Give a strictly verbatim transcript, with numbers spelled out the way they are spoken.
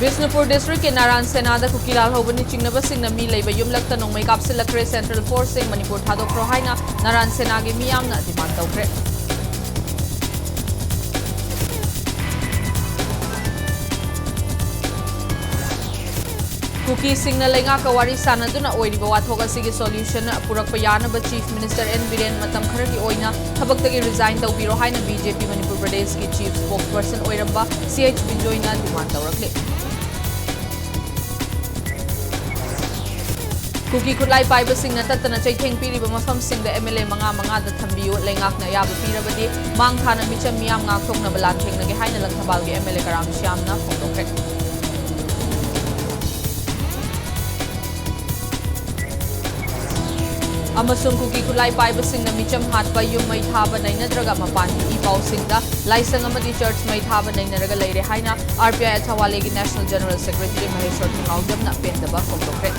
ꯕꯤꯁꯅꯨꯄꯨꯔ ꯗꯤꯁꯇ꯭ꯔꯤꯛꯀꯤ ꯅꯥꯔꯥꯟ ꯁꯦꯅꯥꯗ ꯀꯨꯀꯤ ꯂꯥꯜꯍꯧꯕꯅꯤ ꯆꯤꯡꯅꯕꯁꯤꯡꯅ ꯃꯤ ꯂꯩꯕ ꯌꯨꯝꯂꯛꯇ ꯅꯣꯡꯃꯩ ꯀꯥꯞꯁꯤꯜꯂꯛꯈ꯭ꯔꯦ꯫ ꯁꯦꯟꯇ꯭ꯔꯦꯜ ꯐꯣꯔꯁꯁꯤꯡ ꯃꯅꯤꯄꯨꯔ ꯊꯥꯗꯣꯛꯈ꯭ꯔꯣ ꯍꯥꯏꯅ ꯅꯥꯔꯥꯟ ꯁꯦꯅꯥꯒꯤ ꯃꯤꯌꯥꯝꯅ ꯗꯤꯃꯥꯟ ꯇꯧꯈ꯭ꯔꯦ꯫ ꯀꯨꯀꯤꯁꯤꯡꯅ ꯂꯩꯉꯥꯛꯀ ꯋꯥꯔꯤ ꯁꯥꯟꯅꯗꯨꯅ ꯑꯣꯏꯔꯤꯕ ꯋꯥꯊꯣꯛ ꯑꯁꯤꯒꯤ solution ꯄꯨꯔꯛꯄ ꯌꯥꯅꯕ Chief Minister ꯑꯦꯟ ꯕꯤꯔꯦꯟ ꯃꯇꯝ ꯈꯔꯒꯤ ꯑꯣꯏꯅ ꯊꯕꯛꯇꯒꯤ resign ꯇꯧꯕꯤꯔꯣ ꯍꯥꯏꯅ ꯕꯤ ꯖꯦ ꯄꯤ ꯃꯅꯤꯄꯨꯔ ꯄ꯭ꯔꯗꯦꯁꯀꯤ Chief Spokesperson ꯑꯣꯏꯔꯝꯕ ꯁꯤ ꯑꯩꯆ ꯕꯤꯖꯣꯏꯅ demand ꯇꯧꯔꯛꯂꯤ꯫ ꯀꯨꯀꯤ ꯈꯨꯠꯂꯥꯏ ꯄꯥꯏꯕꯁꯤꯡꯅ ꯇꯠꯇꯅ ꯆꯩꯊꯦꯡ ꯄꯤꯔꯤꯕ ꯃꯐꯝꯁꯤꯡꯗ ꯑꯦꯝ ꯑꯦꯜ ꯑꯦ ꯃꯉꯥ ꯃꯉꯥꯗ ꯊꯝꯕꯤꯌꯨ, ꯂꯩꯉꯥꯛꯅ ꯑꯌꯥꯕ ꯄꯤꯔꯕꯗꯤ ꯃꯥꯡ ꯊꯥꯅ ꯃꯤꯆꯝ ꯃꯤꯌꯥꯝ ꯉꯥꯛꯊꯣꯛꯅꯕ ꯂꯥꯟꯊꯦꯡꯅꯒꯦ ꯍꯥꯏꯅ ꯂꯪꯊꯕꯥꯜꯒꯤ ꯑꯦꯝ ꯑꯦꯜ ꯑꯦ ꯀꯔꯥꯝ ꯁ꯭ꯌꯥꯝꯅ ꯐꯣꯡꯗꯣꯛꯈ꯭ꯔꯦ꯫ ꯑꯃꯁꯨꯡ ꯀꯨꯀꯤ ꯈꯨꯠꯂꯥꯏ ꯄꯥꯏꯕꯁꯤꯡꯅ ꯃꯤꯆꯝ ꯍꯥꯠꯄ, ꯌꯨꯝ ꯃꯩ ꯊꯥꯕ ꯅꯩꯅꯗ꯭ꯔꯒ ꯃꯄꯥꯟꯒꯤ ꯏ ꯄꯥꯎꯁꯤꯡꯗ ꯂꯥꯏꯁꯪ ꯑꯃꯗꯤ church ꯃꯩ ꯊꯥꯕ ꯅꯩꯅꯔꯒ ꯂꯩꯔꯦ ꯍꯥꯏꯅ ꯑꯥꯔ ꯄꯤ ꯑꯥꯏ ꯑꯊꯋꯥꯂꯦꯒꯤ National General Secretary ꯃꯍꯦꯁ꯭ꯋꯔ ꯊꯤꯡꯉꯥꯎꯖꯝꯅ ꯄꯦꯟꯗꯕ ꯐꯣꯡꯗꯣꯛꯈ꯭ꯔꯦ꯫